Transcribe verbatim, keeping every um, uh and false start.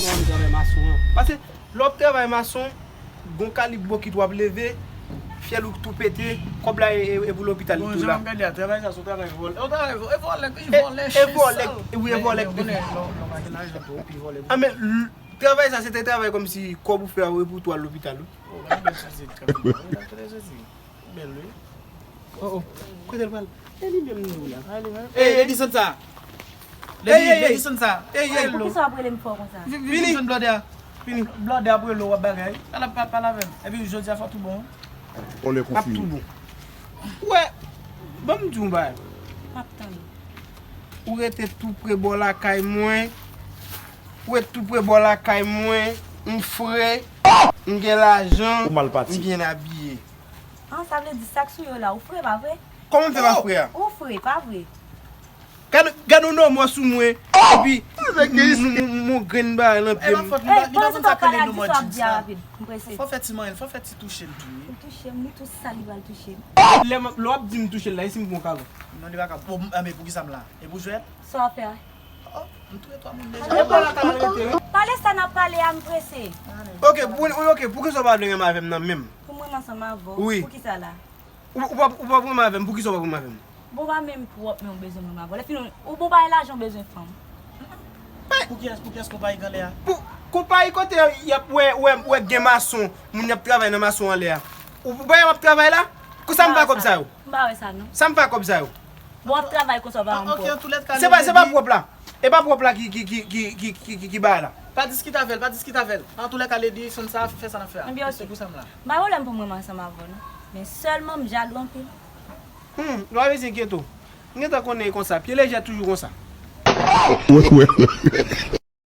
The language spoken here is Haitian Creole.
Mwen travay mason an. Paske lè w ap travay mason, gon kalib bokit w ap leve, fyèl ou tou pete, kòb la e, e, e pou lopital li tou la. Bon, jan m gade a, travay sa se yon travay vòlè. Yon travay vòlè, e vòlè, e vòlè, e vòlè, wi, e vòlè. Lè w konnen lè w pa gen lajan twòp, pi vòlè. A, men, l-, travay sa se te travay kòmsi kòb ou fè a, e pou tou al lopital, wi. Oh, mwen bèl sou se travay, wi, la, trè sezi. Bèl, wi. Oh, oh. Kote l pral? E li menm nou la. Ey, ey, desann sa. Ey, ey, ey. Desann sa. Ey, ey. Poukisa w ap rele m fò konsa? Vini, vini. Vini. Blòdè a. Vini. Blòdè ap rele w, w ap bagay. Pale, pale, pale avè m. Epi jodi a fò tou bon. Ap tou bon. Ou wè, ban m di w yon bagay. M ap tann ou. Ou rete tou pre bò lakay mwen. Ou rete tou pre bò lakay mwen. M fre. M gen lajan. Ou mal pati. M byen abiye. An, sa vle di sa k sou yo la, ou fre, pa vre? Kòman m fè pa fre a? Ou fre, pa vre? Gad, gad yon nòmò sou mwen, epi m, m, m, m, yon grenn bagay nan pye m. Ey, pandan se tan w ap pale a, di sa w ap di a rapid, m prese. Fò fè ti manyen l, fò fè ti touche l tou, wi. Li touche m, li tou sa li pral touche m. Lè m, lè w ap di m touche l la, e si m pran yon kalòt? Non, li pa ka. Bon, anben, poukisa m la? E pou jwèt? Sa w ap fè a? Oh, m touye twa moun deja. Pale sa n ap pale a, m prese. Ok, pou, ok, poukisa w pa vle renmen avè m nan menm? Pou m renmen ansanm avè w? Wi. Poukisa la? Ou, ou pa, ou pa renmen avè m, poukisa w pa renmen avè m? Bon, pa menm pwòp, men w bezwen renmen avè w. Lè fini, ou bon pa gen lajan, w bezwen fanm. Pou kiyès, pou kiyès konpayi k anlè a? Pou konpayi kote y ap wè, wè, wè gen mason, moun y ap travay nan mason anlè a. Ou, ou pa wè m ap travay la? Konsa m fè kòb sa yo? M pa wè sa, non. Sa m fè kòb sa yo? Bon, w ap travay konsa, w pa renmen pwòp. Se pa, se pa pwòp la. E pa pwòp la ki, ki, ki bagay la. Pa diskite avè l, pa diskite avè l. Antoulèka, Lady, sonn sa, fè sa n ap fè a. Ebyen, ok. Se pou sa m la. M pa gen pwoblèm pou m renmen ansanm avè w, non. Men sèlman, m jalou anpil. Hmm, lè w ap enkyete w. M gentan konnen e konsa. Pye lejè toujou konsa.